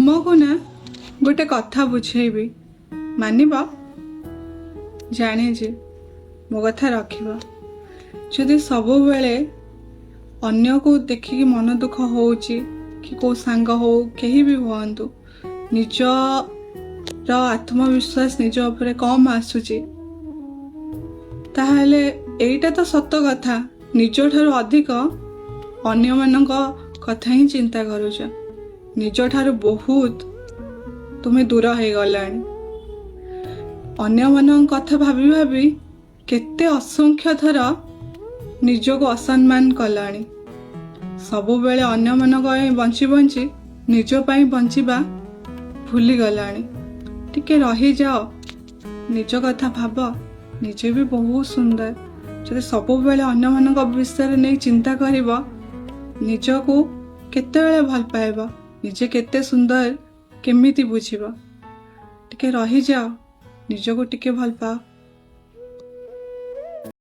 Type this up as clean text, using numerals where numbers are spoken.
ତୁମକୁ ନା ଗୋଟେ କଥା ବୁଝେଇବି, ମାନିବ? ଜାଣିଛି ମୋ କଥା ରଖିବ। ଯଦି ସବୁବେଳେ ଅନ୍ୟକୁ ଦେଖିକି ମନ ଦୁଃଖ ହେଉଛି କି କେଉଁ ସାଙ୍ଗ ହଉ, କେହି ବି ହୁଅନ୍ତୁ, ନିଜର ଆତ୍ମବିଶ୍ୱାସ ନିଜ ଉପରେ କମ୍ ଆସୁଛି, ତାହେଲେ ଏଇଟା ତ ସତ କଥା, ନିଜଠାରୁ ଅଧିକ ଅନ୍ୟମାନଙ୍କ କଥା ହିଁ ଚିନ୍ତା କରୁଛ। ନିଜଠାରୁ ବହୁତ ତୁମେ ଦୂର ହେଇଗଲାଣି। ଅନ୍ୟମାନଙ୍କ କଥା ଭାବି ଭାବି କେତେ ଅସଂଖ୍ୟ ଥର ନିଜକୁ ଅସମ୍ମାନ କଲାଣି। ସବୁବେଳେ ଅନ୍ୟମାନଙ୍କ ପାଇଁ ବଞ୍ଚି ବଞ୍ଚି ନିଜ ପାଇଁ ବଞ୍ଚିବା ଭୁଲିଗଲାଣି। ଟିକେ ରହିଯାଅ, ନିଜ କଥା ଭାବ। ନିଜେ ବି ବହୁତ ସୁନ୍ଦର। ଯଦି ସବୁବେଳେ ଅନ୍ୟମାନଙ୍କ ବିଷୟରେ ନେଇ ଚିନ୍ତା କରିବ, ନିଜକୁ କେତେବେଳେ ଭଲ ପାଇବ? ନିଜେ କେତେ ସୁନ୍ଦର କେମିତି ବୁଝିବ? ଟିକେ ରହିଯାଅ, ନିଜକୁ ଟିକେ ଭଲ ପାଅ।